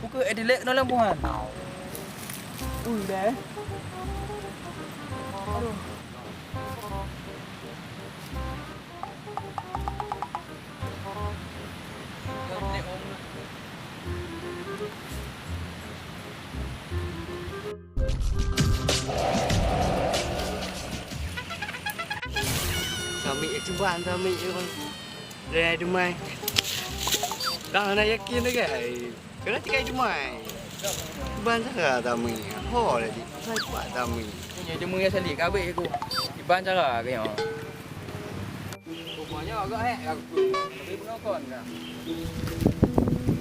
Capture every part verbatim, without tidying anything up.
Buka eh, dilek kena lampuhan. Ui, deh. Aduh. Sami, eh, cuba Sami, eh, bang. Dah, dah mai. Dah, dah yakin dah, guys. Kena tikai jumai. Ban cara tamai. Ho lagi. Sai kuat tamai. Punya jemu ya sali kabeh aku. Iban cara ke ya. Rupanya agak eh aku. Tapi pun kon dah.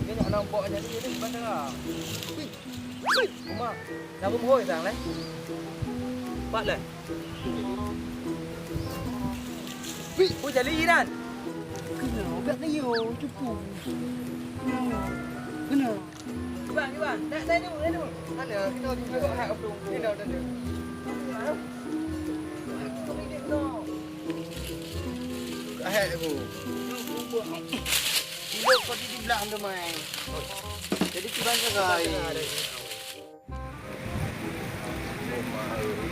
Ini nak nampak jadi ni ban cara. Wih. Wih. Cuma nak bermuhoi sang leh. Empat leh. Wih, oh jadi Iran. Kena, agak kayu, cukup. Kena. Kena. Iwan, Iwan, naik, naik dulu, naik dulu. Mana? Kita tu juga hak belum. Kita dah ada. Hak aku. Hidup kau di belah tu mai. Jadi kiban serai.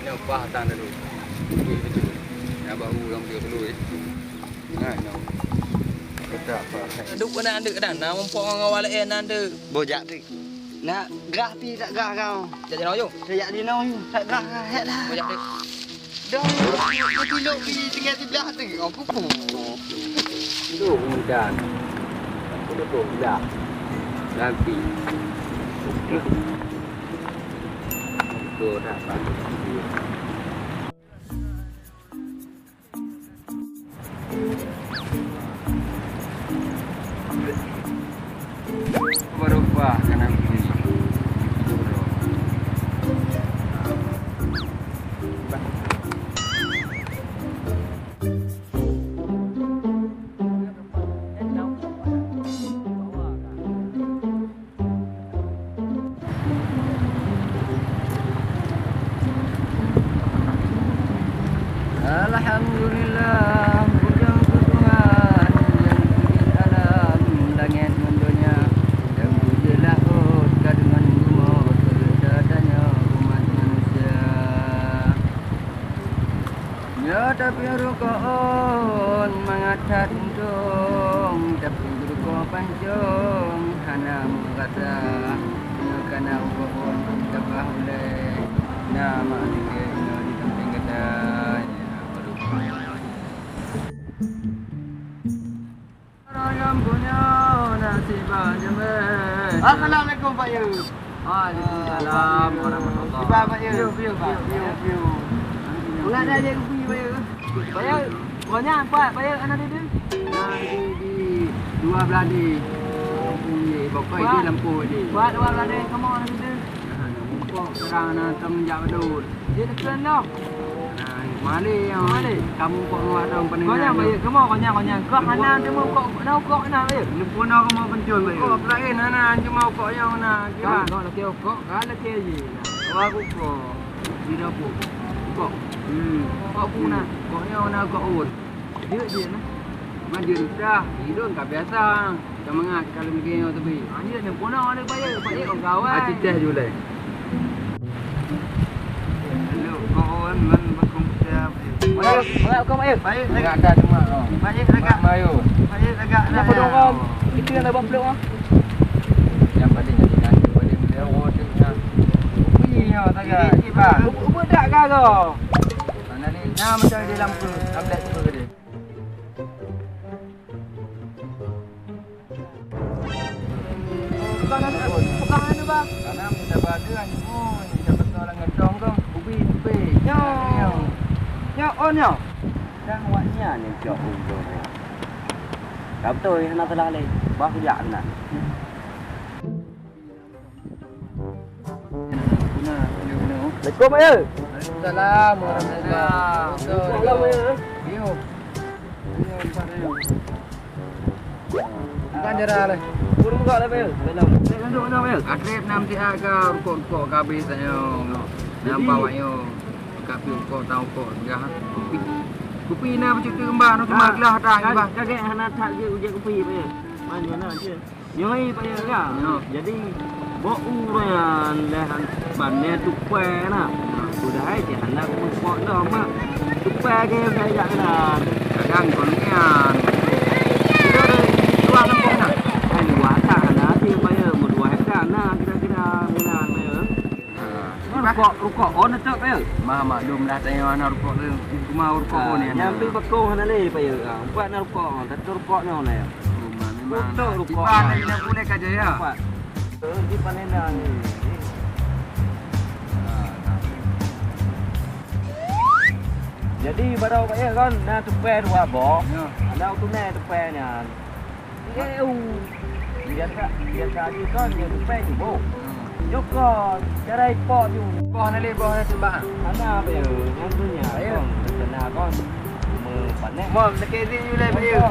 Ina bah tan dulu. Okey, betul. Ina baru orang dia perlu eh. Nah, no. Kata apa? Duk kena andek dah, nak mumpung orang awal eh nak andek. Boh jak tu. Nak grah pi tak grah kau. Jadi no yo. Saya di no tak grah hek lah. Boh jak tu. Dah, dia tilok pi tinggal di belah tu. Aku pun. Itu hujan. Aku dah belah. Nanti. Betul dah. Baru bah kena beli. Alhamdulillah, pujoe keu Tuhan nyang peujeuet alam langét ngon donya, nyang peujeuet laôt ka deungon bumoe, seuleusoe tanyoe umat manusia. Nyoe tapiôh rukon mangat that untông, tapiôh rukon pancong hana meurasa. Nyoe kana uroe tabah ulée, na mak lagée inoe di sampéng gata. Assalamualaikum, Pak Yu. Waalaikumsalam warahmatullahi wabarakatuh. Pak Yu. Piu, piu, piu, piu, piu. Ulah dah jadi kupi, Pak Yu. Pak Yu, kau nyan, Pak, Pak Yu, anak dia tu? Nah, di, di dua belah ni. Lampu ni, pokok dia lampu ni. Buat dua belah ni, kamu anak dia tu? Nah, lampu kok terang, nah, tong jak betul. Dia dekat noh. Nah, malée nyang. Malée. Kamu kok ngawak dong peuneuh. Konyang, Pak Yu. Kamu konyang, konyang. Kau hana cuma kok, kok na, Pak Yu. Ni pun aku mau pencun, Pak Yu. Kok lain hana, cuma kok nyang na. Kau laki kok, kau laki aja. Kau aku kok. Di dapur. Kok. Hmm. Kok pun na. Kok nyang na kok ur. Jeuet, jeuet nah. Man jeuet dah. Hidup tak biasa. Ka mangat ka lôn lagèe nyoe teubi. Ha, nyoe nyang puna oleh payah, payah orang kawan. Aci teh julai. Hello, kawan, man bakong siap. Payah, payah kau payah. Payah lagi. Enggak ada cuma kau. Payah lagi. Mak Mayu. Payah lagi. Kenapa dorong? Itu yang dah bapelok ah. Yang penting jadi nanti boleh beli awak tu nah. Iya, tak ada. Ubah dak kau. Mana ni? Nah, macam di lampu. Tablet tu gede. Bukan anu, bukan anu, Bang. Karena minta bagi anu, minta betul dengan dong tu. Ubi, ubi. Nyo. Nyo, oh, nyo. Dah awak nyan yang cok untung. Tak betul, hana salah leh. Bah kujak kena. Assalamualaikum, Ayah. Waalaikumsalam warahmatullahi wabarakatuh. Salam, Ayah. Yo. Yo, empat ribu. Bukan jarah lah. Burung buka lah, Ayah. Salam. Saya duduk mana, Ayah? Akrab nam sihat ka, rukok-rukok ka habis tanya. Nampak awak yo. Ka pi rukok, tang rukok, peugah. Kupi. Kupi na bacut keumbang, cuma gelah dah, ka-, bah. Kagek hana that ge uji kupi, Ayah. Mana na je. Nyoe payah ka. Nyoe. Jadi, Bak uroe nyan lé han pané tupai na. Sudah ai cit hana kumeupok lom mak. Tupai ke saya jak jalan. Kadang kon nyan. Kita ada dua lembok na. Hai dua tak hana sih bayar, mau dua hektar na kira-kira minat bayar. Rukok, rukok on tak bayar. Mah maklum lah tanya mana rukok tu. Cuma rukok on ni. Nyampi bakong hana lé bayar. Empat na rukok, satu rukok ni on ya. Memang. Betul rukok. Tiba ni nak boleh kerja ya. Empat. Jadi baroe kaya kon na tupai dua boh. Ya. Ada tunai tupai nyan. Eh, uh. Biasa biasa aja kon ya tupai tu boh. Hmm. Joko cara ipok tu. Boh na le boh na tembak. Ana apa ya? Yang tu nya. Ayo. Kena kon. Mepanek. Mom, sakit hati you lah, Pak, ya?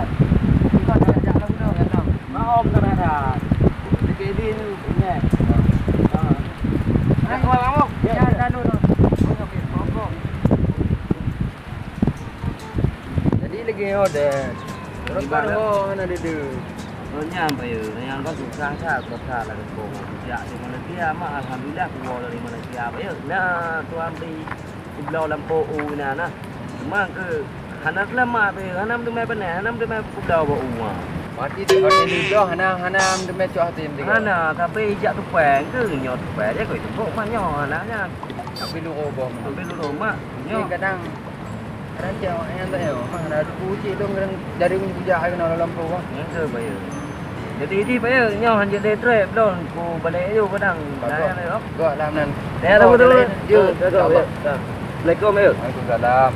Bukan, bukan, tak ada guna, tak ada. Maaf, tak ada. Sakit hati you. Ya. Ha. Nak keluar kamu? Ya, ya. Dah, dah, dah. Okey, okey. Jadi lagi order. Terus baru hana ada. Nyan, Pak, ya. Yang kan susah, susah, susah lah, kampung. Sejak di Malaysia, mak, alhamdulillah, keluar dari Malaysia, Pak, ya. Nah, Tuhan beri kubloe lam po u inan nah. Cuma keu hana seulamat pih, hana meuteumé pané, hana meuteumé kubloe bak u. Berarti di hotel itu hana, hana meuteumé cok hati meuteumé. Hana, tapi ijak tupai, keu nyoe tupai dia keu itu kok mah nyoe anak nyan. Tapi lu roboh mah. Tapi lu roboh mah. Nyoe kadang, kadang cek awak nyan tak yo. Mah ada kucing tu kadang jadi bujak kena dalam po. Nyan ke bayar. Jadi, di payah nyoe hanjeuet lé trép lôn, ku balek aju kadang. Bagus. Layan lé, oh. Gok lam nan. Ya, tahu, tahu. Jeuet. Tahu, tahu, tahu. Assalamualaikum, ya. Waalaikumsalam.